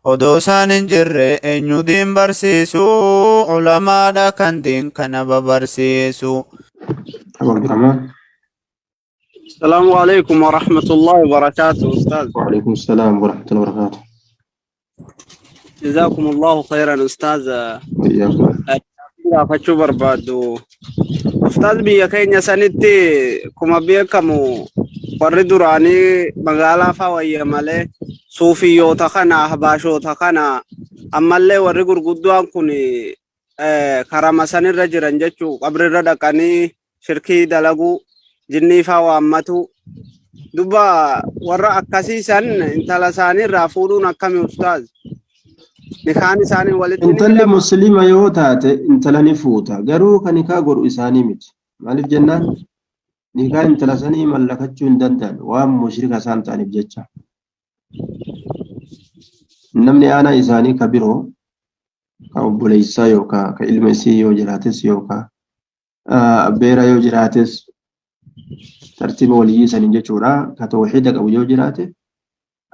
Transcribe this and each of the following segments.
Odoo isaan hin jirre eenyu diin barsiisu? Ulamaadha kan diin kana babarsiisu. Abu Abdurrahman. السلام عليكم ورحمة الله وبركاته أستاذ. وعليكم السلام ورحمة الله وبركاته. جزاكم الله خيرا أستاذ. وإياكم. Gaafachuu barbaadu. Ustaaz, biyya keenya sanitti akkuma beekamu warri duraanii magaalaa faa wayya malee suufiyyoota kana, ahbaashoota kana, ammallee warri gurguddoon kun karama sanirra jiran jechuu, qabrirra dhaqanii shirkii dalaguu, jinnii faa waammatu. Duba warra akkasii san intala isaanii irraa fuudhuun akkami, ustaaz? Nikaan isaanii walitti ni Intalli hidhama? Muslima yoo taate intala ni fuuta. Garuu kan nikaa godhu isaanii miti. Maaliif jennaan, nikaa intala sanii mallakachuu hin danda'an waan mushrika isaan ta'aniif jecha. Namni aanaa isaanii ka biroo, ka obboleessaa yookaan ka ilma isii yoo jiraates yookaan abbeera yoo jiraates, tartiiba waliyyii sanii jechuudha. Ka tawxiida qabu yoo jiraate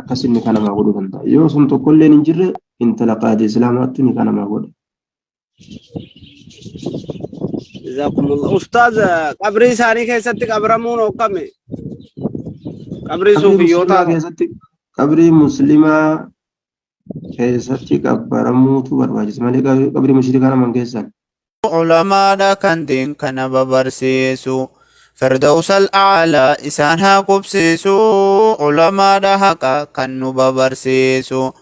akkasin nikaa namaa godhuu danda'a. Yoo sun tokkolleen hin jirre, intala qaadii islaamaatti nikaa namaa godha. Jazakumullah. Ustaaz, qabrii isaanii keessatti qabramuun hokkame? Qabrii Qabrii suufiyyootaa muslimaa keessatti, qabrii muslimaa keessatti qabbaramuutu barbaachisa malee qabrii mushrikaa naman keessan. Ulamaadha kan diin kana babarsiisu. Firdawsal a'laa isaan haa qubsiisu. Ulamaadha haqa kan nu babarsiisu.